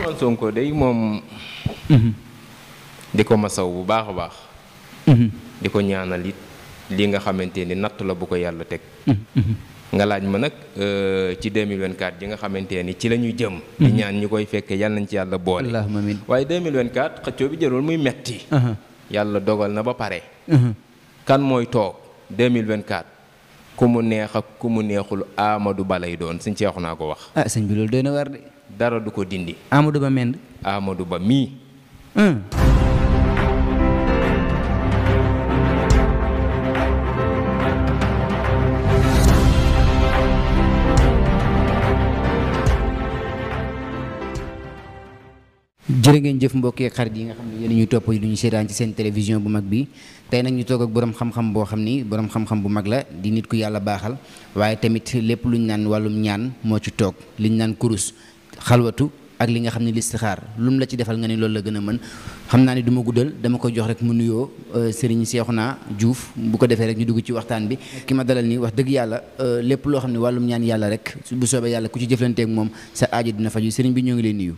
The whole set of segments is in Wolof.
Ousmane Sonko day moom di ko masaw bu baax a baax di ko ñaanal it li nga xamante ni natt la bu ko yàlla teg nga laaj ma nag ci 2024 ji nga xamante ni ci la ñu jëm di ñaan ñu koy fekke yàlla nañ ci yàlla boole allahumma amiin waaye 2024 xëccoo bi jërul muy metti yàlla dogal na ba pare kan mooy toog 2024 ku mu neex ak ku mu neexul Amadou Ba lay doon suñ ceexu naa ko wax sëñ bi loolu doy na war de dara du ko dindi Amadou Ba mend Amadou Ba mii jërë ngeen jëf mbokk yi xarit yi nga xam ne yéen ñuy topp lu ñu seetaan ci seen télévision bu mag bi tey nag ñu toog ak borom xam-xam boo xam ni borom xam-xam bu mag la di nit ku yàlla baaxal waaye tamit lépp lu ñu naan wàllum ñaan moo ci toog li ñu naan kurus xalwatu ak li nga xam ne listixaar lu mu la ci defal nga ni loolu la gën a mën xam naa ni du ma guddal dama koy jox rek mu nuyoo Serigne Cheikhouna Diouf bu ko defee rek ñu dugg ci waxtaan bi ki ma dalal nii wax dëgg yàlla lépp loo xam ne wàllum ñaan yàlla rek bu soobee yàlla ku ci jëflanteeg moom sa aajo dina faju Serigne bi ñoo ngi lay nuyu.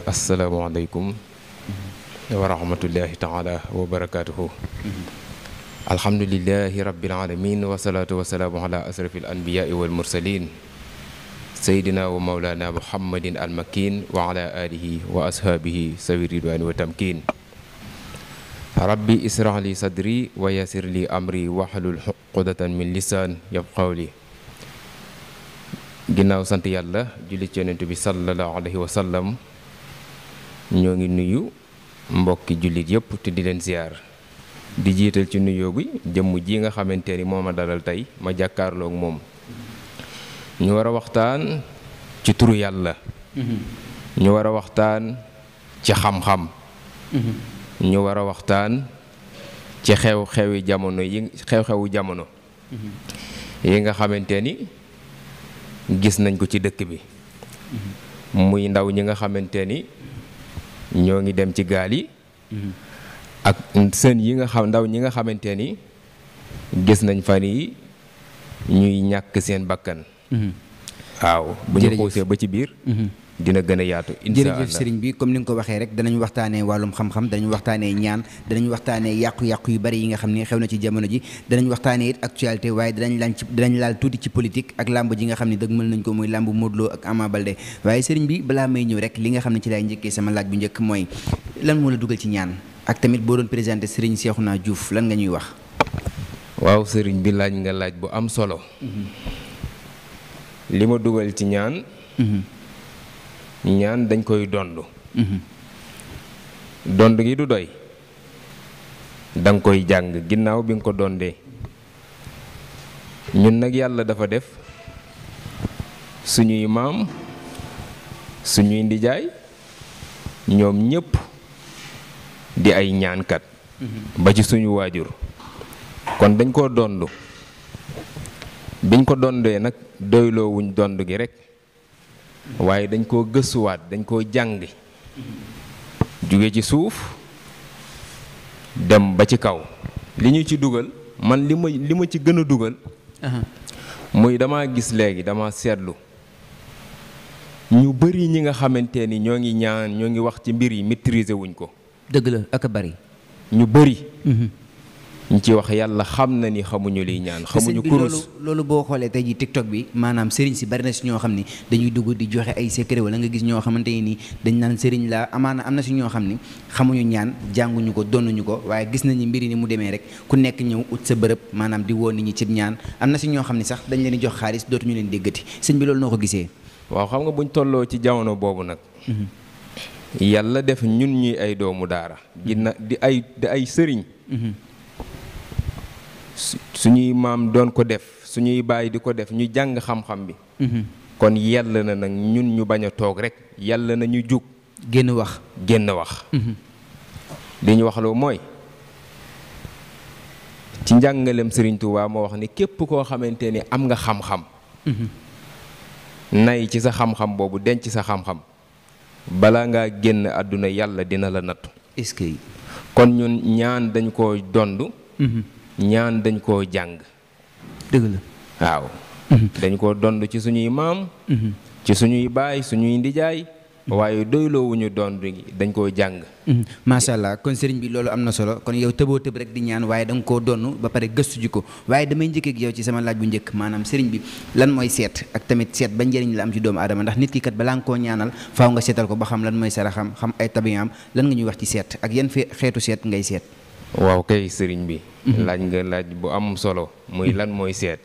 asalaamaaleykum wa rahmatullahi taala wa barakaatuhu alhamdulilahi rabbil alamin wasalaatu wasalaamu ala asrafil anbiyaai wal mursalin saydina wa maulana muhammadin almakin wa ala alihi wa ashaabihi sawi ridwani wa tamkin rabbi israh li sadri wa yasir li amri wahlul uqdatan min lisan yafqahu li ginnaaw sant yàlla julli ci yonent bi sallallahu alayhi wa sallam ñoo ngi nuyu mbokki jullit yëpp te di leen ziar di jiital ci nuyoo bi jëmm ji nga xamante ni moo ma dalal tey ma jàkkaarloog moom ñu war a waxtaan ci turu yàlla ñu war a waxtaan ci xam-xam ñu war a waxtaan ci xew-xewu jamono yi nga xamante ni gis nañ ko ci dëkk bi muy ndaw ñi nga xamante ni ñoo ngi dem ci gaal yi ak sën yi nga xam ndaw ñi nga xamante ni gis nañ fan yi ñuy ñàkk seen bakkan waaw bu ñu xuusee ba ci biir dina gën a yaatu insha Allah jërëjëf sëriñ bi comme ni nga ko waxee rek danañ waxtaanee wàllum xam-xam danañ waxtaanee ñaan danañ waxtaanee yàqu-yàqu yu bari yi nga xam ne xew na ci jamono ji danañ waxtaanee it actualité waaye danañ laal tuuti ci politique ak làmb ji nga xam ne dëgg mën nañ ko muy làmb Modou Lo ak Ama Baldé waaye sëriñ bi balaa may ñëw rek li nga xam ne ci laay njëkkee sama laaj bu njëkk mooy lan moo la dugal ci ñaan ak tamit boo doon présenté sëriñ Cheikhouna Diouf lan nga ñuy wax. waaw sëriñ bi laaj nga laaj bu am solo li ma dugal ci ñaan ñaan dañ koy dond dond gi du doy danga koy jàng ginnaaw bi nga ko dondee ñun nag yàlla dafa def suñuy maam suñuy ndijaay ñoom ñépp di ay ñaankat ba ci suñu waajur kon dañ koo dond biñ ko dondee nag doyloo wuñ dond gi rekk waaye dañ koo gëstuwaat dañ koo jàng jóge ci suuf dem ba ci kaw li ñu ci dugal man li ma ci gën a dugal muy dama gis léegi dama seetlu ñu bari ñi nga xamante ni ñoo ngi ñaan ñoo ngi wax ci mbir yi maîtriser wuñ ko dëgg la ak a bari ñu bari ñu ci wax yàlla xam na ni xamuñu liy ñaan xamuñu kurus loolu boo xoolee tey ji TikTok bi maanaam sëriñ si bari na si ñoo xam ni dañuy dugg di joxe ay secret wala nga gis ñoo xamante ni dañ naan sëriñ la amaana am na si ñoo xam ni xamuñu ñaan jànguñu ko donnuñu ko waaye gis nañu mbiri ni mu demee rek ku nekk ñëw ut sa bërëb maanaam di woo nit ñi ci ñaan am na si ñoo xam ni sax dañ leen di jox xaalis dootuñu leen déggati sëñ bi loolu noo ko gisee. waaw xam nga buñ tolloo ci jamono boobu nag yàlla def ñun ñuy ay doomu daara di ay sëriñ suñuy maam doon ko def suñuy baay di ko def ñu jàng xam-xam bi kon yàlla na nag ñun ñu bañ a toog rek yàlla na ñu jug génn wax li ñu wax loo mooy ci njàngalem Sëriñ Tuubaa moo wax ni képp koo xamante ni am nga xam-xam nay ci sa xam-xam boobu denc sa xam-xam balaa ngaa génn àdduna yàlla dina la nattu. est-ce que kon ñun ñaan dañ koo dond ñaan dañ koo jàng. dëgg la waaw dañ koo dond ci suñuy maam ci suñuy baay suñuy ndijaay waaye doyloowuñu doon dañ koo jàng. macha allah kon sëriñ bi loolu am na solo kon yow tëboo tëb rek di ñaan waaye da nga koo donn ba pare gëstu ji ko waaye damay njëkk ak yow ci sama laaj bu njëkk maanaam sëriñ bi lan mooy seet ak tamit seet ba njëriñ la am ci doomu aadama ndax nit ki kat balaa nga koo ñaanal faaw nga seetal ko ba xam lan mooy saraxam xam ay tabiyaam lan nga ñuy wax ci seet ak yan xeetu seet ngay seet. waaw kay sëriñ bi. laaj nga laaj bu am solo muy lan mooy seet.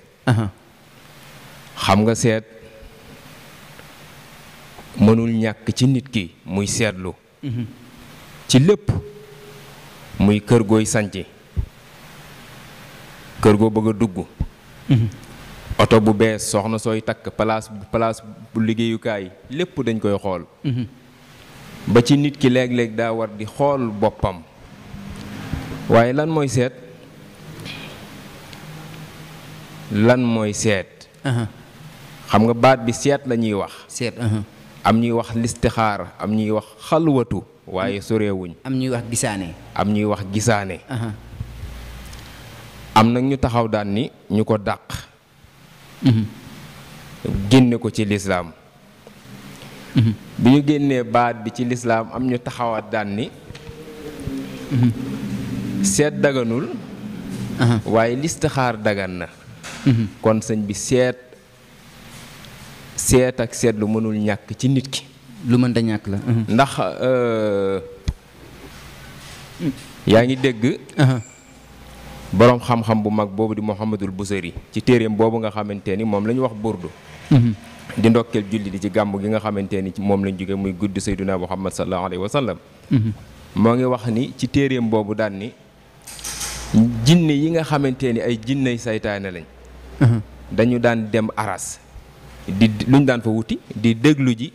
xam nga seet mënul ñàkk ci nit ki muy seetlu. ci lépp muy kër gooy sanc kër goo bëgg a dugg. oto bu bees soxna sooy takk place bu liggéeyukaay lépp dañ koy xool. ba ci nit ki léeg-léeg daa war di xool boppam. waaye lan mooy seet lan mooy seet. xam nga baat bi seet la ñuy wax. seet. am ñuy wax listixaar am ñuy wax xalwatu waaye soreewuñ. am ñuy wax gisaane. am ñuy wax gisaane. am nag ñu taxaw daan ni ñu ko dàq. génne ko ci lislaam. bi ñu génnee baat bi ci lislaam am ñu taxawaat daan ni. seet daganul. waaye listixaar dagan na. kon sëñ bi seet ak seetlu mënul ñàkk ci nit ki. lu mënta ñàkk la. ndax yaa ngi dégg. boroom xam-xam bu mag boobu di Muhammadul Busiri ci téereem boobu nga xamante ni moom la ñu wax burdu. di ndokkeel julli di ci gàmb gi nga xamante ni moom lañ jóge muy gudd Seyduna Muhammad sallallahu alayhi wa sallam. moo ngi wax ni ci téereem boobu daan ni jinne yi nga xamante ni ay jinney saytaane lañ. dañu daan dem aras di luñ daan fa wuti di déglu ji.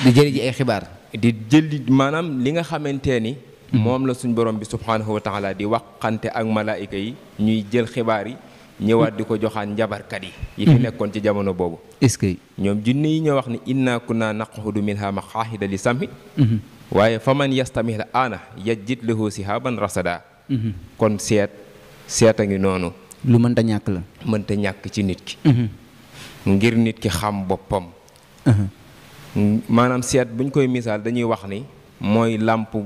di jëli ji ay xibaar. di jëli maanaam li nga xamante ni. moom la suñ borom bi subhaanahu wa taala di waxante ak malaayika yi ñuy jël xibaar yi ñëwaat di ko joxaan njabarkat yi fi nekkoon ci jamono boobu. est-ce que ñoom jinne yi ñoo wax ni inna kunna naqudu minha maqaahida li sam'i waaye fa man yastamih la aana yajid lahu sihaban rasada. kon seet a ngi noonu. lu mënta ñàkk la. mënta ñàkk ci nit ki. ngir nit ki xam boppam. maanaam seet buñ koy misaal dañuy wax ni mooy làmp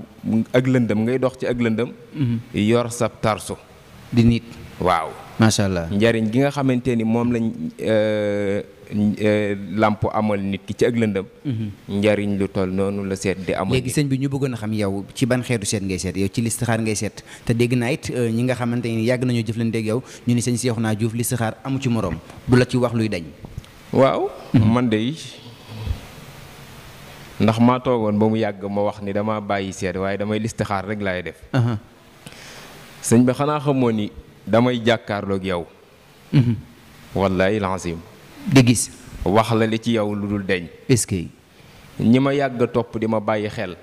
ak lëndëm ngay dox ci ak lëndëm. yor sab tarsu. di nit. waaw macha allah. njariñ gi nga xamante ni moom lañ làmp amal nit ki ci ak lëndëm. njariñ lu toll noonu la seet di amal. léegi sëñ bi ñu bëggoon a xam yow ci ban xeetu seet ngay seet yow ci listixaar ngay seet te dégg naa it ñi nga xamante ni yàgg nañoo jëflanteeg yow ñu ni sëñ Seexuna Juuf listixaar amu ci moroom du la ci wax luy dañ. waaw man de ndax maa toogoon ba mu yàgg ma wax ni dama bàyyi seet waaye damay listixaar rek laay def. sëñ bi xanaa xamoo ni damay jàkkaarloog yow. wallaahi lazim di gis. wax la li ci yow lu dul deñ. est-ce que. ñi ma yàgg topp di ma bàyyi xel.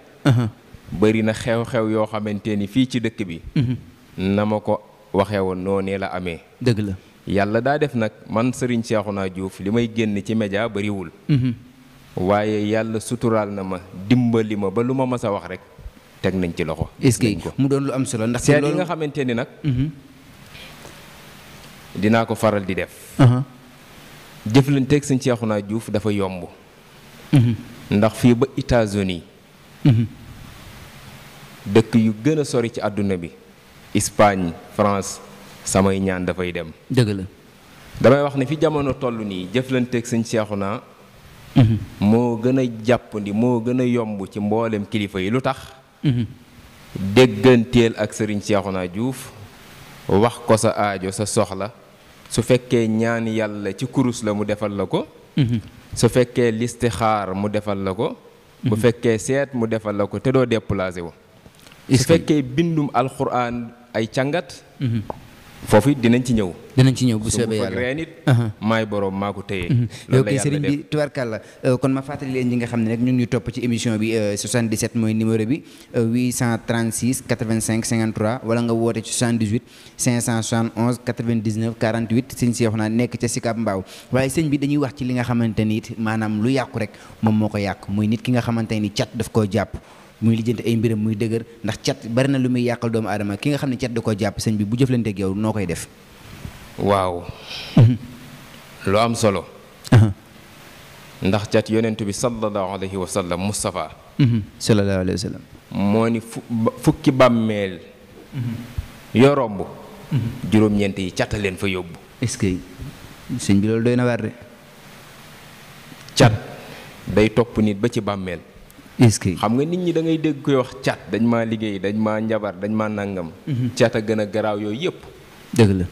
bari na xew-xew yoo xamante ni fii ci dëkk bi. na ma ko waxee woon noonee la amee. dëgg la. yàlla daa def nag man Serigne Cheikhouna Diouf li may génn ci média bariwul. waaye yàlla suturaal na ma dimbali ma ba lu ma mas a wax rek teg nañ ci loxo. est-ce que mu doon lu am solo ndax. seet yi nga xamante ni nag. dinaa ko faral di def. jëflanteeg sëñ Cheikhouna Diouf dafa yomb. ndax fii ba États-Unis dëkk yu gën a sori ci àdduna bi Espagne France samay ñaan dafay dem. dëgg la. damay wax ne fi jamono toll nii jëflanteeg sëñ Cheikhouna moo gën a jàppandi moo gën a yomb ci mboolem kilifa yi lu tax. dégganteel ak sëriñ Cheikhouna Diouf wax ko sa aajo sa soxla su fekkee ñaan yàlla ci kurus la mu defal la ko. su fekkee listixaar mu defal la ko. bu fekkee seet mu defal la ko te doo déplacé wu. su fekkee bindum alxuraan ay càngat. foofu it dinañ ci ñëw. dinañ ci ñëw bu soobee yàlla su reen it maay borom maa ko téye. loolu la yàlla def sëriñ bi tubarkàlla kon ma fàttali leen ñi nga xam ne rek ñu ngi topp ci émission bi 77 mooy numéro bi 836 85 53 wala nga woote ci 78 571 99 48 sëñ Cheikhouna nekk ca Sicap Mbao waaye sëñ bi dañuy wax ci li nga xamante ni it maanaam lu yàqu rek moom moo ko yàq muy nit ki nga xamante ni cat daf koo jàpp. muy lijjanti ay mbiram muy dëgër ndax cat bari na lu muy yàqal doomu aadama ki nga xam ne cat da koo jàpp sëñ bi bu jëflanteeg yow noo koy def. waaw. lu am solo. ndax cat yonent bi sallallahu alayhi wa sallam Mustafa sallallahu alayhi wa sallam moo ni fukki bàmmeel yoo romb juróom-ñeent yi cata leen fa yóbbu. est-ce que sëñ bi loolu doy na waar de. cat day topp nit ba ci bàmmeel. est-ce que xam nga nit ñi da ngay dégg koy wax cat dañ maa liggéey dañ maa njabar dañ maa nangam. cat a gën a garaaw yooyu yëpp. dëgg la.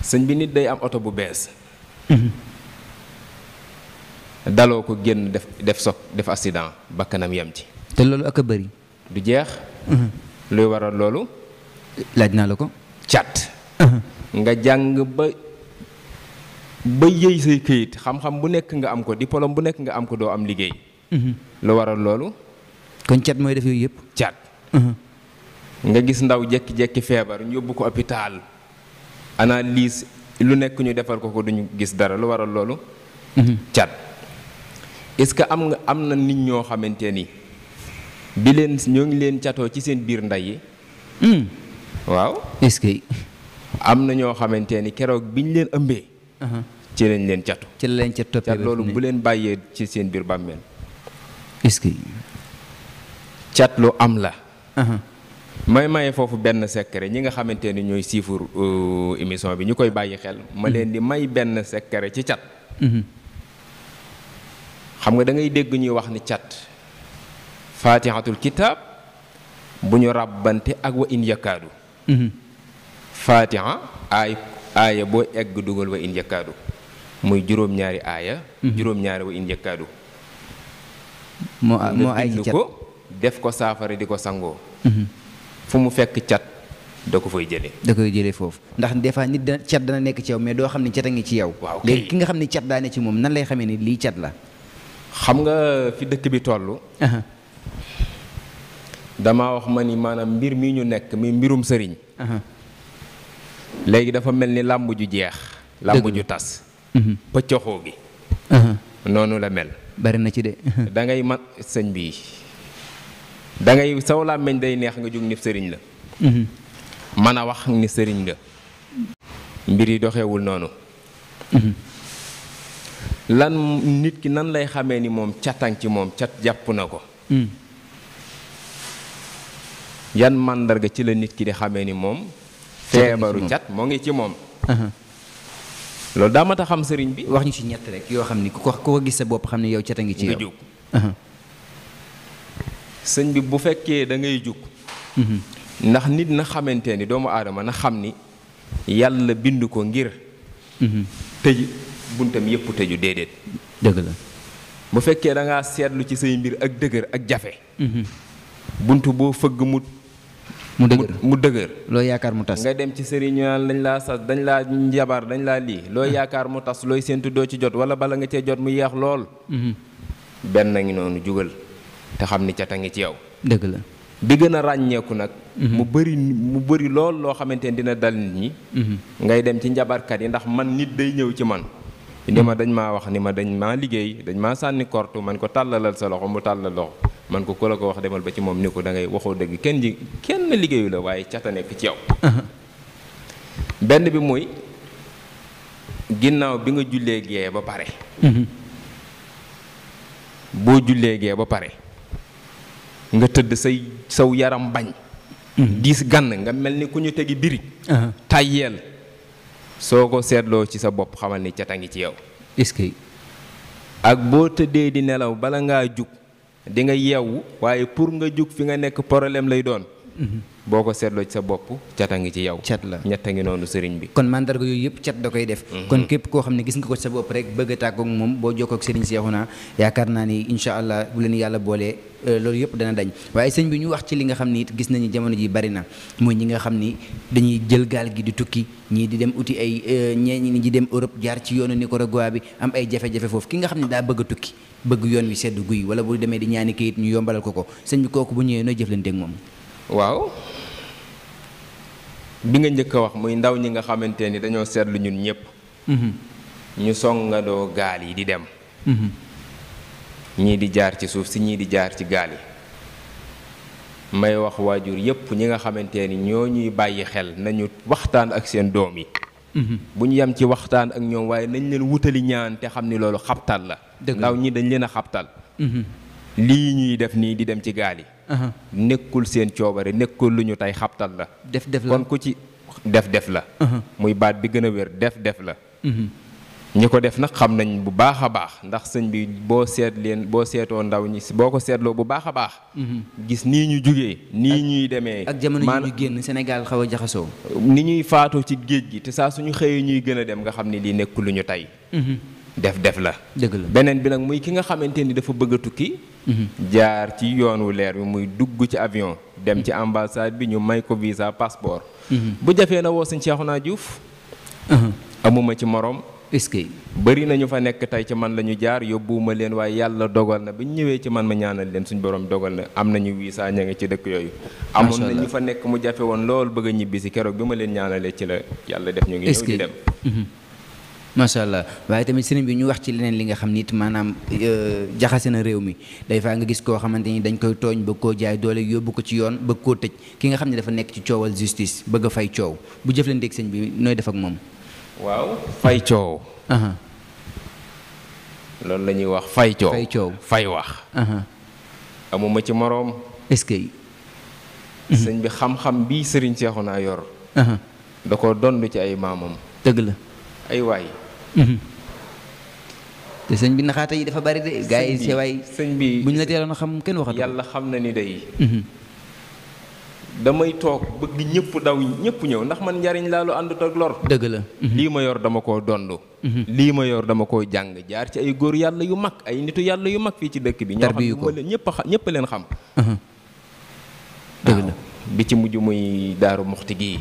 sëñ bi nit day am oto bu bees. daloo ko génn def accident bakkanam yem ci. te loolu ak a bëri. du jeex. luy waral loolu. laaj naa la ko. cat. nga jàng ba yëy say këyit xam-xam bu nekk nga am ko diplôme bu nekk nga am ko doo am liggéey. lu waral loolu. kon cat mooy def yooyu yëpp. cat. nga gis ndaw jekki-jekki feebar ñu yóbbu ko hôpital analyse lu nekk ñu defal ko duñu gis dara lu waral loolu. cat. est-ce que am na nit ñoo xamante ni bi leen ñoo ngi leen catoo ci seen biir ndey yi. waaw. est-ce que. am na ñoo xamante ni keroog biñ leen ëmbee. ci lañ leen catu. ci la leen cat toppee cat loolu bu leen bàyyee ci seen biir bàmmeel. est-ce que. cat lu am la. may maye foofu benn secret ñi nga xamante ni ñooy siifur émission bi ñu koy bàyyi xel. ma leen di may benn secret ci cat. xam nga da ngay dégg ñuy wax ni cat. faatihatul kitaab bu ñu ràbbante ak wa in yakkaadu. faatiha aaya boo egg dugal wa in yakkaadu muy juróom-ñaari aaya. juróom-ñaari wa in yakkaadu. moo ay ci cat ko def ko saafara di ko sangoo. fu mu fekk cat da ko fay jëlee. da koy jëlee foofu ndax des fois nit cat dana nekk ci yow mais doo xam ne cat a ngi ci yow. waaw léegi ki nga xam ne cat daa ne ci moom nan lay xamee ni lii cat la. xam nga fi dëkk bi toll. dama wax ma ni maanaam mbir mi ñu nekk mi mbirum sëriñ. léegi dafa mel ni làmb ju jeex. làmb ju tas. pëccoxoo gi. noonu la mel. bari na ci de. da ngay man sëñ bi da ngay saw làmmeñ day neex nga jóg ni sëriñ la. mën a wax ni sëriñ nga. mbir yi doxewul noonu. lan nit ki nan lay xamee ni moom catang ci moom cat jàpp na ko. yan màndarga ci la nit ki di xamee ni moom. feebaru cat moo ngi ci moom. loolu daa mat a xam sëriñ bi. wax ñu ci ñett rek yoo xam ni ku ko gis sa bopp xam ne yow cat a ngi ci yow. nga jóg. sëñ bi bu fekkee da ngay jóg. ndax nit na xamante ni doomu aadama na xam ni yàlla bind ko ngir. tëj buntam yépp tëju déedéet. dëgg la. bu fekkee da ngaa seetlu ci say mbir ak dëgër ak jafe. bunt boo fëgg mu dëgër. loo yaakaar mu tas. nga dem ci sëriñ dañ laa sas dañ laa njabar dañ laa lii loo yaakaar mu tas looy séentu doo ci jot wala bala nga cee jot mu yeex lool. benn ngi noonu jugal te xam ni cat a ngi ci yow. dëgg la. bi gën a ràññeeku nag. mu bëri lool loo xamante ni dina dal nit ñi. ngay dem ci njabarkat yi ndax man nit day ñëw ci man. ni ma dañ maa wax ni ma dañ maa liggéey dañ maa sànni kortu man ko tàllalal sa loxo mu tàllal loxo man ko ku la ko wax demal ba ci moom ni ko da ngay waxoo dëgg kenn liggéeyu la waaye cat a nekk ci yow. benn bi muy ginnaaw bi nga jullee gee ba pare. boo jullee gee ba pare nga tëdd saw yaram bañ. diis gann nga mel ni ku ñu tegi birig. tayyeel soo ko seetloo ci sa bopp xamal ni cat a ngi ci yow. est-ce que. ak boo tëddee di nelaw bala ngaa jug di nga yeewu waaye pour nga jug fi nga nekk problème lay doon. boo ko seetloo ci sa bopp cat a ngi ci yow. cat la ñett a ngi noonu sëriñ bi. kon mandarga yooyu yëpp cat da koy def. kon képp koo xam ne gis nga ko ci sa bopp rek bëgg a tàggoog moom boo jokkoo ak sëriñ Seexuna yaakaar naa ni incha allah bu leen yàlla boolee loolu yëpp dana dañ waaye sëñ bi ñu wax ci li nga xam ni it gis nañu jamono ji bari na mooy ñi nga xam ni dañuy jël gaal gi di tukki ñii di dem uti ay ñi di dem Europe jaar ci yoonu Nicaragua bi am ay jafe-jafe foofu ki nga xam ne daa bëgg a tukki bëgg yoon wi sedd guy wala bu demee di ñaani kayit ñu yombalal ko sëñ bi kooku bu ñëwee nooy jëflanteeg moom. waaw bi nga njëkk a wax muy ndaw ñi nga xamante ni dañoo seetlu ñun ñëpp. ñu songandoo gaal yi di dem. ñii di jaar ci suuf si ñii di jaar ci gaal yi. may wax waajur yépp ñi nga xamante ni ñoo ñuy bàyyi xel nañu waxtaan ak seen doom yi. bu ñu yem ci waxtaan ak ñoom waaye nañ leen wutali ñaan te xam ni loolu xabtal la. ndaw ñi dañ leen a xabtal. lii ñuy def nii di dem ci gaal yi. nekkul seen coobare nekkul lu ñu tey xabtal la. def la kon ku ci def la. muy baat bi gën a wér def la. ñi ko def nag xam nañ bu baax a baax ndax sëñ bi boo seetoo ndaw ñi boo ko seetloo bu baax a baax. gis nii ñu jugee nii ñuy demee. ak jamono yi ñu génn Sénégal xaw a jaxasoo. ni ñuy faatoo ci géej gi te saa suñu xëyee ñuy gën a dem nga xam ni lii nekkul lu ñu tey. def la. dëgg la beneen bi nag muy ki nga xamante ni dafa bëgg a tukki. jaar ci yoon wu leer bi muy dugg ci avion. dem ci ambassade bi ñu may ko visa passeport. bu jafee na woo sëñ Cheikhouna Diouf. amuma ci morom. est-ce que bëri nañu fa nekk tey ci man la ñu jaar yóbbuwuma leen waaye yàlla dogal na bi ñu ñëwee ci man ma ñaanal leen suñu borom dogal na am nañu visa ña ngi ci dëkk yooyu. amoon na ñu fa nekk mu jafe woon lool bëgg a ñibbi si keroog bi ma leen ñaanalee ci la yàlla def ñu ngi ñëw di dem. macha allah waaye tamit sëriñ bi ñu wax ci leneen li nga xam ni it maanaam jaxase na réew mi day faa nga gis koo xamante ni dañ koy tooñ bëgg koo jaay doole yóbbu ko ci yoon bëgg koo tëj ki nga xam ne dafa nekk ci coowal justice bëgg a fay coow bu jëflanteeg sëñ bi nooy def ak moom. waaw fay coow. loolu la ñuy wax fay coow. fay wax. amuma ci moroom. est-ce que. sëñ bi xam-xam bii sëriñ Cheikhouna yor. da ko dond ci ay maamam. dëgg la. ay waay. te sëñ bi naxaate yi dafa bari de. gaa yi seewaay sëñ bi bu ñu la teeloon a xam kenn waxatu. yàlla xam na ni day. damay toog bëgg ñëpp daw ñëpp ñëw ndax man njariñ laa lu àndut ak lor. dëgg la. lii ma yor dama koo dond. lii ma yor dama koo jàng jaar ci ay góor yàlla yu mag ay nitu yàlla yu mag fii ci dëkk bi. tarbiyu ko ñëpp leen xam. dëgg la bi ci mujj muy daaru muxti gii.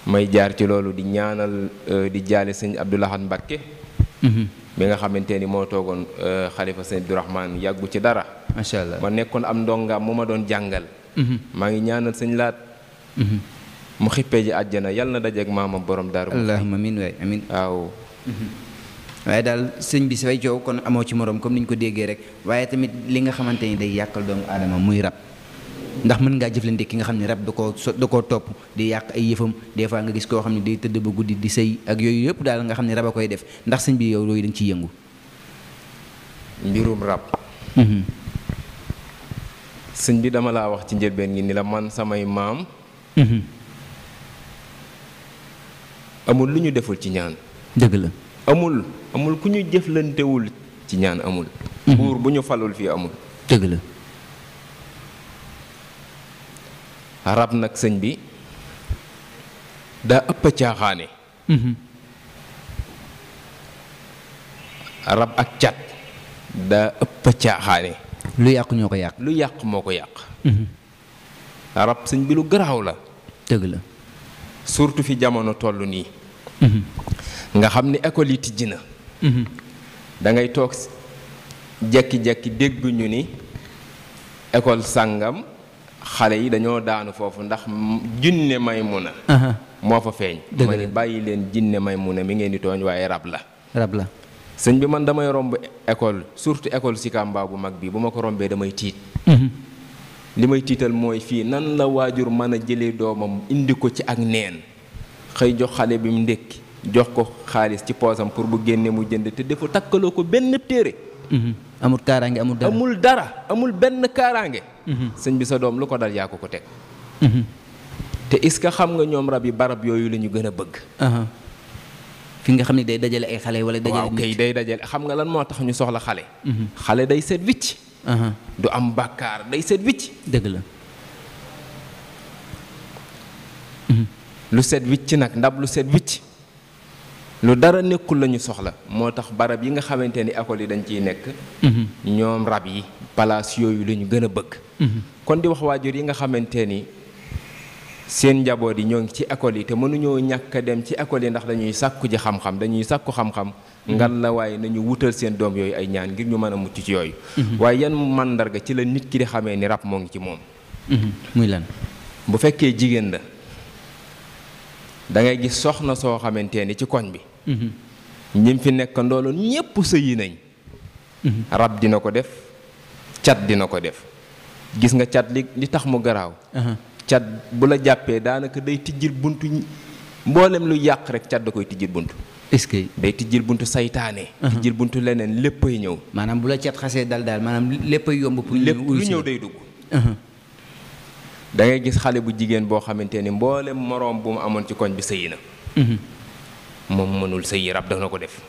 may jaar ci loolu di ñaanal di jaale sëñ Abdou Lahad Mbacké. bi nga xamante ni moo toogoon xalifa sëñ Abdourahmane yàggu ci dara. macha allah ma nekkoon am ndongaam mu ma doon jàngal. maa ngi ñaanal sëñ Laat. mu xippee ji àjjana yal na dajeeg maamam borom daaru. allahumma amiin waay amiin. waaw. waaye daal sëñ bi say coow kon amoo ci morom comme ni ñu ko déggee rek waaye tamit li nga xamante ni day yàqal doomu aadama muy rab ndax mën ngaa jëflante ki nga xam ne rab da koo topp di yàq ay yëfam des fois nga gis koo xam ne day tëdd ba guddi di sëy ak yooyu yëpp daal nga xam ne rab a koy def ndax sëñ bi yow yooyu da nga ciy yëngu. mbirum rab. sëñ bi dama laa wax ci njëlbeen gi ni la man samay maam. amul lu ñu deful ci ñaan. dëgg la. amul ku ñu jëflantewul ci ñaan amul. buur bu ñu falul fii amul. dëgg la. rab nag sëñ bi daa ëpp caaxaane. rab ak cat daa ëpp caaxaane. lu yàq ñoo ko yàq. lu yàq moo ko yàq. rab sëñ bi lu garaaw la. dëgg la. surtout fi jamono toll nii. nga xam ni école yi tijji na. da ngay toog jekki-jekki dégg ñu ni école sàngam xale yi dañoo daanu foofu ndax jinne Maymuna moo fa feeñ. ma ni bàyyi leen jinne Maymuna mi ngeen di tooñ waaye rab la. rab la. sëñ bi man damay romb école surtout école Sikamba bu mag bi bu ma ko rombee damay tiit. li may tiital mooy fii nan la waajur mën a jëlee doomam indi ko ci ak neen xëy jox xale bi mu ndékki jox ko xaalis ci poosam pour bu génne mu jënd te defu takkaloo ko benn téere. amul kaaraange amul dara. amul dara amul benn kaaraange. sëñ bi sa doom lu ko dal yaa ko teg. te est-ce que xam nga ñoom rab yi barab yooyu la ñu gën a bëgg. fi nga xam ne day dajale ay xale wala dajale. waaw kay day dajale xam nga lan moo tax ñu soxla xale. xale day seet wicc. du am bàkkaar day seet wicc. dëgg la. lu seet wicc nag ndab lu seet wicc lu dara nekkul la ñu soxla moo tax barab yi nga xamante ni école yi dañ ciy nekk. ñoom rab yi palaas yooyu la ñu gën a bëgg. kon di wax waajur yi nga xamante ni seen njaboot yi ñoo ngi ci école yi te mënuñoo ñàkk a dem ci école yi ndax dañuy sàkku ji xam-xam dañuy sàkku xam-xam. ngal la waaye nañu wutal seen doom yooyu ay ñaan ngir ñu mën a mucc ci yooyu. waaye yan màndarga ci la nit ki di xamee ni rab moo ngi ci moom. muy lan. bu fekkee jigéen la da ngay gis soxna soo xamante ni ci koñ bi. ñim fi nekk ndooloon ñépp sëyi nañ. rab dina ko def cat dina ko def gis nga cat li tax mu garaaw. cat bu la jàppee daanaka day tijjil buntu mboolem lu yàq rek cat da koy tijjil bunt. est-ce que day tijjil buntu saytaane. tijjil buntu leneen léppay ñëw. maanaam bu la cat xasee daal maanaam léppay yomb pour lépp lu ñëw day dugg. da ngay gis xale bu jigéen boo xamante ni mboolem moroom bu mu amoon ci koñ bi sëyi na. moom mënul sëyi rab dana ko def.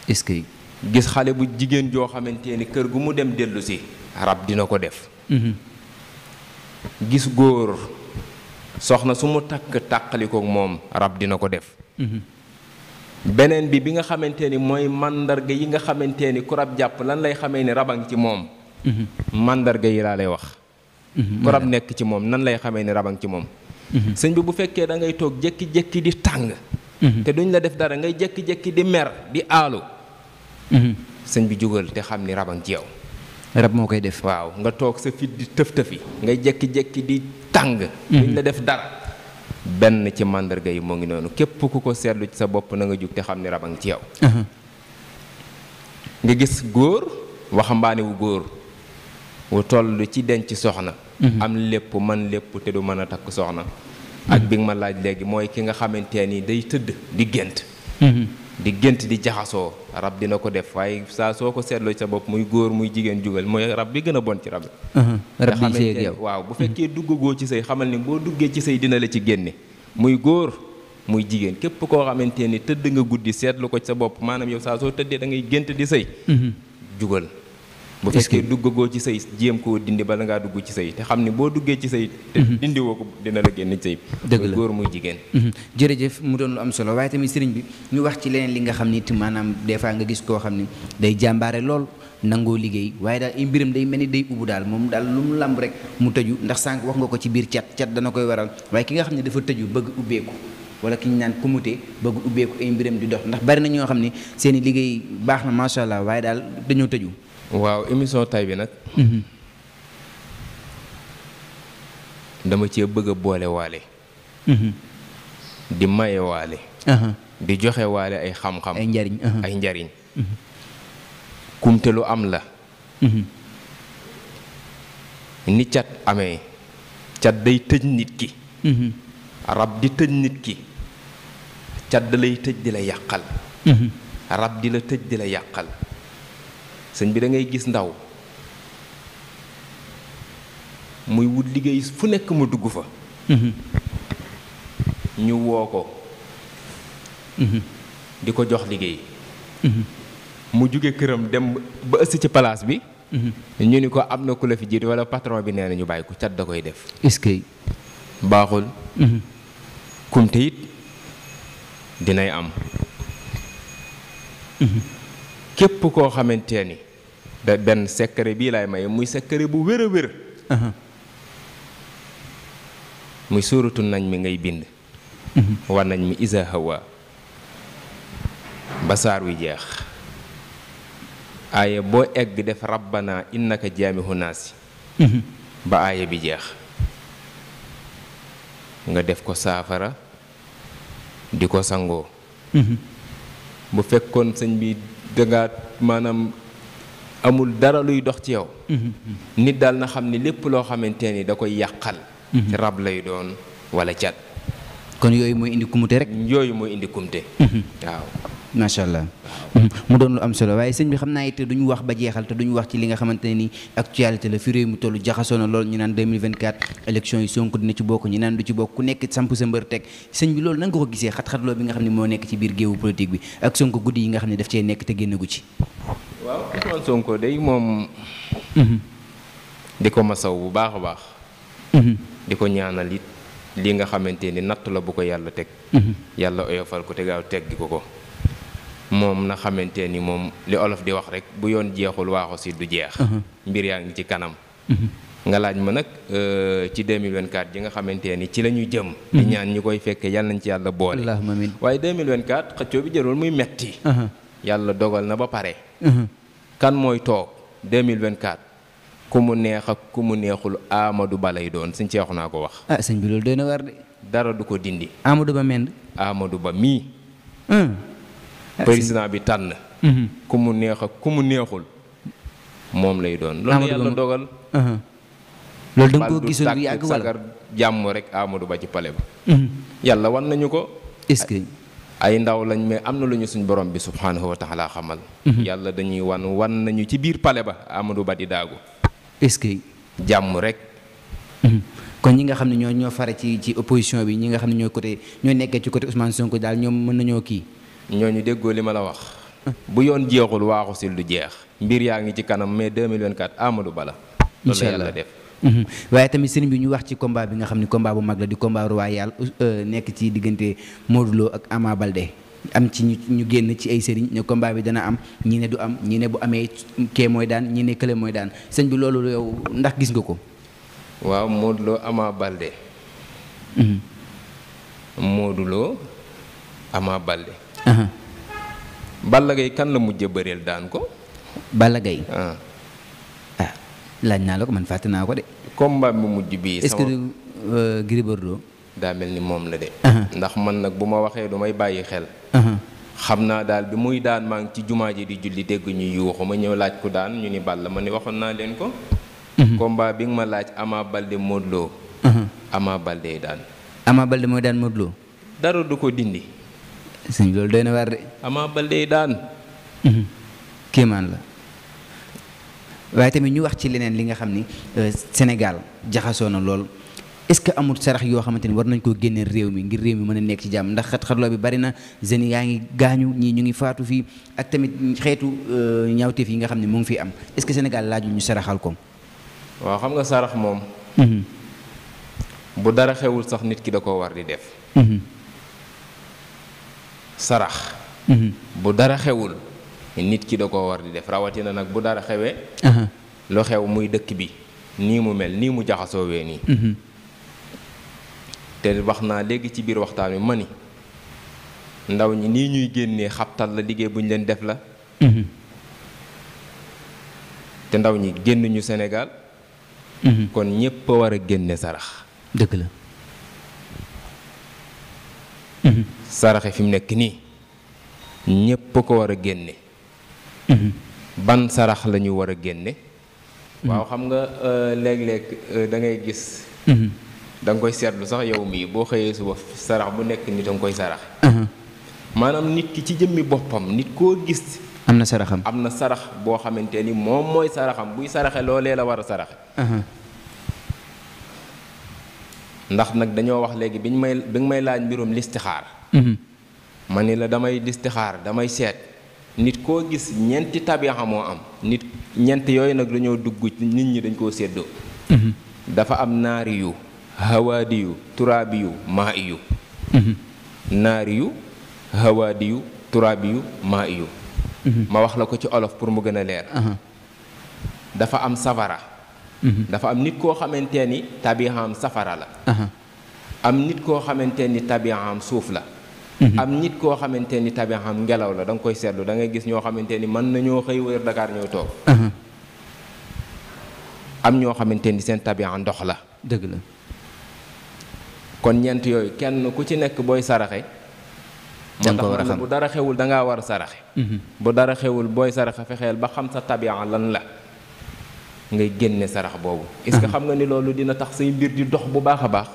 est-ce que gis xale bu jigéen joo xamante ni kër gu mu dem dellu si rab dina ko def. gis góor soxna su mu takk tàqalikook moom rab dina ko def. beneen bi nga xamante ni mooy màndarga yi nga xamante ni ku rab jàpp lan lay xamee ni rabang ci moom. màndarga yi laa lay wax. ku rab nekk ci moom nan lay xamee ni rabang ci moom. sëñ bi bu fekkee da ngay toog jékki-jékki di tàng. te duñ la def dara ngay jékki-jékki di mer di aalu. sëñ bi jógal te xam ni rabang ci yow. rab moo koy def. waaw nga toog sa fit di tëf-tëfi ngay jékki-jékki di tàng. duñ la def dara. benn ci màndarga yi moo ngi noonu képp ku ko seetlu ci sa bopp na nga jug te xam ni rabang ci yow. nga gis góor waxambaane wu góor wu toll ci denc soxna. am lépp man lépp te du mën a takk soxna. ak bi nga ma laaj léegi mooy ki nga xamante ni day tëdd di gént. di gént di jaxasoo rab dina ko def waaye saa soo ko seetloo ci sa bopp muy góor muy jigéen jugal mooy rab bi gën a bon ci rab la. rab bi sëy ak yow waaw bu fekkee duggagoo ci sëy xamal ni boo duggee ci sëy dina la ci génne muy góor muy jigéen képp koo xamante ni tëdd nga guddi seetlu ko ci sa bopp maanaam yow saa soo tëddee da ngay gént di sëy. jugal bu fekkee duggagoo ci sëy jéem koo dindi bala ngaa dugg ci sëy te xam ni boo duggee ci sëy te dindi woo ko dina la génn ci sëy. dëgg la muy góor muy jigéen. jërëjëf mu doon lu am solo waaye tamit sëriñ bi ñu wax ci leneen li nga xam ni maanaam des fois nga gis koo xam ni day jàmbaare lool nangoo liggéey waaye daal ay mbiram day mel ni day ubbu daal moom daal lu mu lamb rek mu tëju ndax sànq wax nga ko ci biir cat dana koy waral waaye ki nga xam ne dafa tëju bëgg ubbeeku wala ki ñu naan kumute bëgg ubbeeku ay mbiram di dox ndax bari na ñoo xam ni seen i liggéey baax na macha allah waaye daal dañoo tëju. waaw émission tay bi nag. dama cee bëgg a boole waale. di maye waale. di joxe waale ay xam-xam. ay njariñ ay njariñ. kumte lu am la. ni cat amee. cat day tëj nit ki. rab di tëj nit ki. cat da lay tëj di la yàqal. rab di la tëj di la yàqal. sëñ bi da ngay gis ndaw muy wut liggéey fu nekk mu dugg fa. ñu woo ko. di ko jox liggéey. mu jóge këram dem ba ëss ci place bi. ñu ni ko am na ku la fi jiitu walla patron bi nee na ñu bàyyi ko cat da koy def. est-ce que baaxul. kumte it dinay am. képp koo xamante ni da benn secret bii laay maye muy secret bu wér a wér. muy suuratu nañ mi ngay bind. war nañ mi isa hawa ba saar wi jeex. aaya boo egg def rabbana innaka jaamihu naasi ba aaya bi jeex. nga def ko saafara di ko sangoo. bu fekkoon sëñ bi danga maanaam amul dara luy dox ci yow. nit daal na xam ni lépp loo xamante ni da koy yàqal. rab lay doon walla cat. kon yooyu mooy indi kumute rek. yooyu mooy indi kumte. waaw. macha allah mu doon lu am solo waaye sëñ bi xam naa it duñu wax ba jeexal te duñu wax ci li nga xamante ne ni actualité la fi réew mu toll jaxasoo na lool ñu naan 2024 élection yi Sonko dina ci bokk ñu naan du ci bokk ku nekk samp sa mbër teg sëñ bi loolu nan nga ko gisee xat-xatloo bi nga xam ne moo nekk ci biir géewu politique bi ak Sonko guddi yi nga xam ne daf cee nekk te génnagu ci. waaw Ousmane Sonko day moom. di ko masaw bu baax a baax. di ko ñaanal it li nga xamante ni natt la bu ko yàlla teg. yàlla oyofal ko te gaaw teggi ko. moom na xamante ni moom li olof di wax rek bu yoon jeexul waaxu si du jeex. mbir yaa ngi ci kanam. nga laaj ma nag ci 2024 ji nga xamante ni ci la ñu jëm. di ñaan ñi koy fekkee yàlla nañ ci yàlla boole. allahumma amiin waaye 2024 xëccoo bi jërul muy metti. yàlla dogal na ba pare. kan mooy toog 2024 ku mu neex ak ku mu neexul Amadou Ba lay doon suñ ceexu naa ko wax. ah sëñ bi loolu doy na war de. dara du ko dindi. Amadou Ba mend. Amadou Ba mii. président bi tànn. ku mu neex ak ku mu neexul moom lay doon. loolu yàlla dogal. loolu da nga koo gisoon bu yàgg wala sagar jàmm rek Amadou Ba ci pale ba. yàlla wan nañu ko est-ce que ay ndaw lañ mais am na lu ñu suñ borom bi subhanahu wa taala xamal. yàlla dañuy wan nañu ci biir pale ba Amadou Ba di daagu. est-ce que jàmm rek. kon ñi nga xam ne ñoo fare ci opposition bi ñi nga xam ne ñoo nekkee ci côté Ousmane Sonko daal ñoom mën nañoo kii. ñooñu déggoo li ma la wax. bu yoon jeexul waaxu sil du jeex. mbir yaa ngi ci kanam mais 2024 Amadou Ba la. loolu la yàlla def. waaye tamit sëriñ bi ñu wax ci combat bi nga xam ne combat bu mag la di combat royal nekk ci diggante Modou Lo ak Ama Baldé am ci ñu génn ci ay sëriñ ne combat bi dana am ñi ne du am ñi ne bu amee kee mooy daan ñi ne kële mooy daan sëñ bi loolu yow ndax gis nga ko. waaw Modou Lo Ama Baldé. Modou Lo Ama Baldé. Balla Gaye kan la mujj bëreel daan ko. Balla Gaye. laaj naa la ko man fàtte naa ko de. combat bi mujj bii. est-ce que Gris Bordeaux. daa mel ni moom la de. ndax man nag bu ma waxee du may bàyyi xel. xam naa daal bi muy daan maa ngi ci jumaa ji di julli dégg ñu yuuxu ma ñëw laaj ku daan ñu ni Balla ma ni waxoon naa leen ko. combat bi nga ma laaj Ama Baldé Modou Lo. Ama Baldé daan. Ama Baldé mooy daan Modou Lo. dara du ko dindi. sëñ loolu doy na war de. Ama Baldé daan. kéemaan la. waaye tamit ñu wax ci leneen li nga xam ni Sénégal jaxasoo na lool est-ce que amul sarax yoo xamante ni war nañ koo génneel réew mi ngir réew mi mën a nekk ci jàmm ndax xat-xatloo bi bari na jeunes yaa ngi gaañu ñii ñu ngi faatu fii ak tamit xeetu ñaawteef yi nga xam ne mu ngi fi am est-ce que Sénégal laaju ñu saraxal ko. waaw xam nga sarax moom. bu dara xewul sax nit ki da koo war di def. sarax. bu dara xewul. nit ki da koo war di def rawatina nag bu dara xewee. lu xew muy dëkk bi nii mu mel nii mu jaxasoowee nii. te wax naa léegi ci biir waxtaan wi ma ni ndaw ñi nii ñuy génnee xabtal la liggéey bu ñu leen def la. te ndaw ñi génnuñu Sénégal. kon ñépp a war a génne sarax. dëgg la. saraxe fi mu nekk nii ñépp a ko war a génne. ban sarax la ñu war a génne. waaw xam nga léeg-léeg da ngay gis. da nga koy seetlu sax yow mii boo xëyee suba sarax bu nekk nit a nga koy sarax. maanaam nit ki ci jëmmi boppam nit koo gis. am na saraxam am na sarax boo xamante ni moom mooy saraxam buy saraxe loolee la war a saraxe. ndax nag dañoo wax léegi bi nga may laaj mbirum listixaar. ma ni la damay listixaar damay seet. nit koo gis ñeenti tabixa moo am nit ñeent yooyu nag dañoo dugg nit ñi dañ koo séddoo. dafa am naari yu hawaadi yu turaabi yu maa iyu. naari yu hawaadi yu turaabi yu maa iyu. ma wax la ko ci olof pour mu gën a leer. dafa am safara. dafa am nit koo xamante ni tabixaam safara la. am nit koo xamante ni tabixaam suuf la. am nit koo xamante ni tabixam ngelaw la da nga koy seetlu da ngay gis ñoo xamante ni mën nañoo xëy wër Dakar ñëw toog. am ñoo xamante ni seen tabixam ndox la. dëgg la. kon ñeent yooyu kenn ku ci nekk booy saraxe. da nga ko war a xam bu dara xewul da ngaa war a saraxe. bu dara xewul booy saraxe fexeel ba xam sa tabixam lan la ngay génne sarax boobu. est-ce que xam nga ni loolu dina tax say mbir di dox bu baax a baax.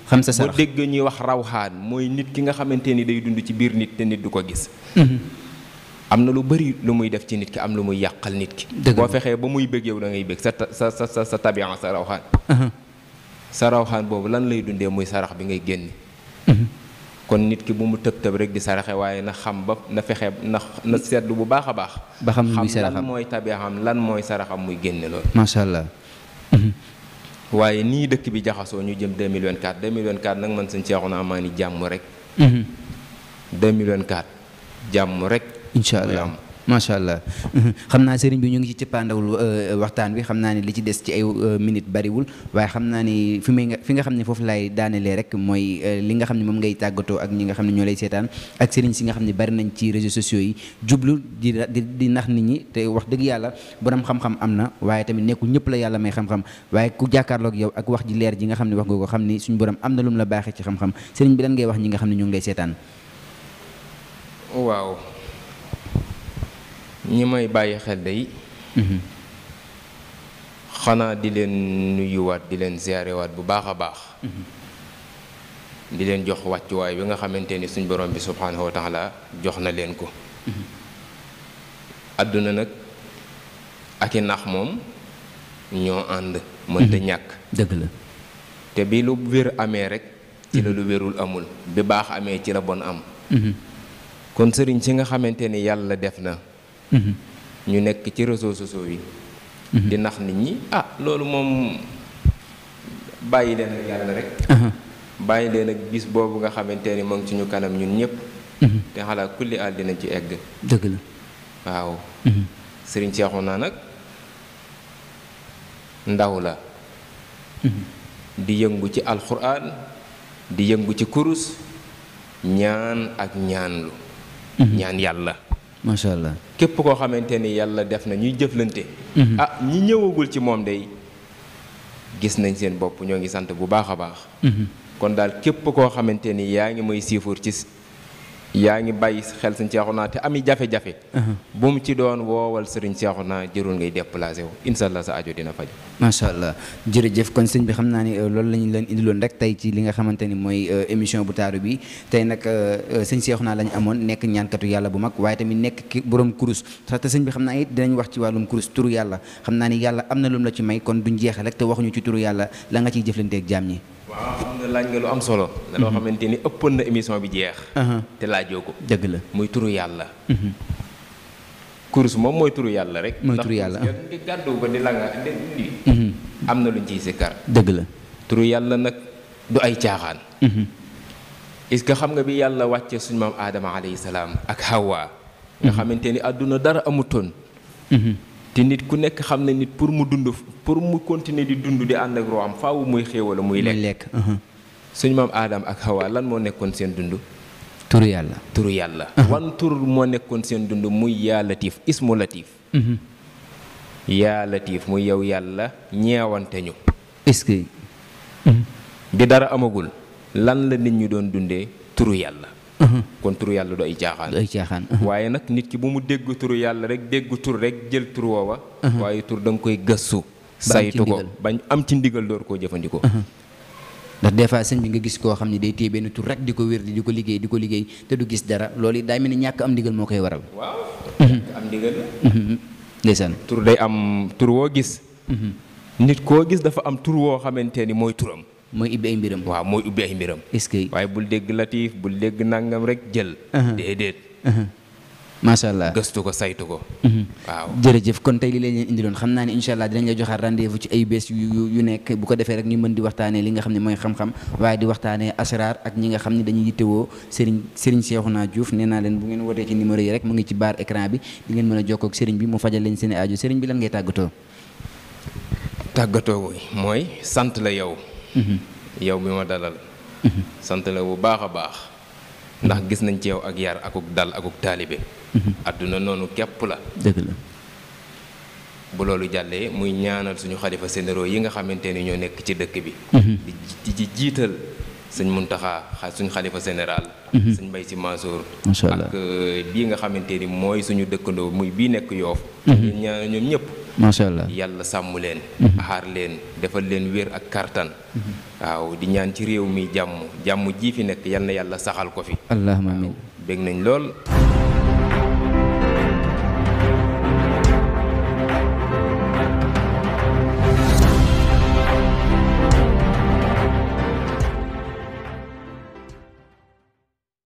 xam sa sarax boo dégg ñuy wax rawxaan mooy nit ki nga xamante ni day dund ci biir nit te nit du ko gis. am na lu bari lu muy def ci nit ki am lu muy yàqal nit ki. boo fexee ba muy bëgg yow da ngay bëgg sa tabian sa rawxaan. sa rawxaan boobu lan lay dundee muy sarax bi ngay génne. kon nit ki bu mu tëb tëb rek di saraxe waaye na xam ba na fexe na seetlu bu baax a baax. ba xam muy saraxam lan mooy tabian lan mooy saraxam muy génne loolu. macha allah. waaye nii dëkk bi jaxasoo ñu jëm 2024 nag man sëñ Cheikhouna maa ni jàmm rek. 2024 jàmm rek. incha allah macha allah. xam naa sëriñ bi ñu ngi ci cëppaandawul waxtaan bi xam naa ni li ci des ci ay minutes bariwul waaye xam naa ni fi nga xam ne foofu laay daanelee rek mooy li nga xam ne moom ngay tàggatoo ak ñi nga xam ne ñoo lay seetaan ak sëriñ si nga xam ne bari nañ ci réseaux sociaux yi jublu di nax nit ñi te wax dëgg yàlla borom xam-xam am na waaye tamit nekkul ñëpp la yàlla may xam-xam waaye ku jàkkaarloog yow ak wax ji leer ji nga xam ne wax nga ko xam ni suñu borom am na lu mu la baaxee ci xam-xam sëriñ bi lan ngay wax ñi nga xam ne ñoo ngi lay seetaan. waaw. ñi may bàyyi xel day xanaa di leen nuyuwaat di leen ziyaarewaat bu baax a baax di leen jox wàccuwaay bi nga xamante ni suñ borom bi subhaanahu wa taala jox na leen ko. àdduna nag ak i nax moom ñoo ànd mënta ñàkk. dëgg la. te bi lu wér amee rek ci la lu wérul amul, bi baax amee ci la bon am. kon sëriñ si nga xamante ni yàlla def na ñu nekk ci réseaux sociaux yi di nax nit ñi, loolu moom bàyyi leen ak yàlla rek. bàyyi leen ak bis boobu nga xamante ni moo ngi ci ñu kanam ñun ñëpp. te xalaat kulli àll dinañ ci egg. dëgg la. waaw. sëriñ Seexuna nag ndaw la. di yëngu ci alxuraan, di yëngu ci kurus, ñaan ak ñaanlu. ñaan yàlla. macha allah. képp koo xamante ni yàlla def na ñuy jëflante. ñi ñëwagul ci moom day gis nañ seen bopp, ñoo ngi sant bu baax a baax. kon daal képp koo xamante ni yaa ngi may siifur ci yaa ngi bàyyi xel sëñ Seexuna te ami jafe-jafe. bu mu ci doon woowal sëriñ Seexuna jërul ngay déplacé wu incha allah sa ajo dina faj. macha allah jërëjëf kon sëñ bi xam naa ni loolu la ñu leen indiloon rek tey ci li nga xamante ni mooy émission bu taaru bi tey nag sëñ Seexuna la ñu amoon nekk ñaankatu yàlla bu mag waaye tamit nekk borom kurus sax te sëñ bi xam naa it dinañ wax ci wàllum kurus turu yàlla xam naa ni yàlla am na lu mu la ci may kon duñ jeexal rek te waxuñu ci turu yàlla la nga ciy jëflanteeg jaam ñi. waaw xam nga laaj nga lu am solo. loo xamante ni ëppoon na émission bi jeex. te laajoo ko. dëgg la muy turu yàlla. kurus moom mooy turu yàlla rek. mooy turu yàlla ndax di gàddu ko di la nga am na luñ ciy sikkar. dëgg la. turu yàlla nag du ay caaxaan. est-ce que xam nga bi yàlla wàcce suñu maam Adama alayhi salaam ak Hawa. nga xamante ni àdduna dara amutoon. te nit ku nekk xam na nit pour mu dund pour mu continuer di dund di ànd ak roo am faaw muy xéewala muy lekk. suñu maam Adam ak Hawa lan moo nekkoon seen dund. turu yàlla. turu yàlla. wan tur moo nekkoon seen dund muy yaa latif ismu latif. yaa latif muy yow yàlla ñeewante ñu. est-ce que. bi dara amagul lan la nit ñi doon dundee turu yàlla. kon turu yàlla du ay caaxaan. du ay caaxaan. waaye nag nit ki bu mu dégg turu yàlla rek dégg tur rek jël tur woowa. waaye tur da nga koy gëstu. saytu ko bañ am ci ndigal door koo jëfandikoo. ndax des fois sëñ bi nga gis koo xam ne day téye benn tur rek di ko wér di ko liggéey te du gis dara loolu it daay mel ni ñàkk am ndigal moo koy waral. waaw ñàkk am ndigal la. ndeysaan. tur day am tur woo gis. nit koo gis dafa am tur woo xamante ni mooy turam. mooy ubbi ay mbiram. waaw mooy ubbi ay mbiram. est-ce que. waaye bul dégg latif bul dégg nangam rek jël. déedéet. macha allah gëstu ko saytu ko. waaw jërëjëf kon tey li leen indiloon xam naa ne incha allah dinañ la joxaat rendez-vous ci ay bés yu nekk bu ko defee rek ñu mën di waxtaanee li nga xam ne mooy xam-xam waaye di waxtaanee asrar ak ñi nga xam ne dañuy yittewoo Serigne Cheikhouna Diouf nee naa leen bu ngeen wootee ci numéro yi rek mu ngi ci barre écran bi di ngeen mën a jokkoo ak Serigne bi mu fajal leen seen aajo Serigne bi lan ngay tàggatoo. tàggatoo mooy sant la yow. yow mi ma dalal. sant la bu baax a baax. ndax gis nañ ci yow ak yar akuk dal akuk taalibe. àdduna noonu képp la. dëgg la. bu loolu jàllee muy ñaanal suñu xalifa généraux yi nga xamante ni ñoo nekk ci dëkk bi. di ci jiital sëñ Muntaxa suñu xalifa général. sëñ Mbay Si Mansour. macha allah ak bii nga xamante ni mooy suñu dëkkandoo muy bii nekk Yoof. ñaan ñoom ñëpp. macha allah yàlla sàmm leen. aar leen defal leen wér ak kartan. waaw di ñaan ci réew mi jàmm ji fi nekk yal na yàlla saxal ko fi. allahumma amiin bég nañ lool.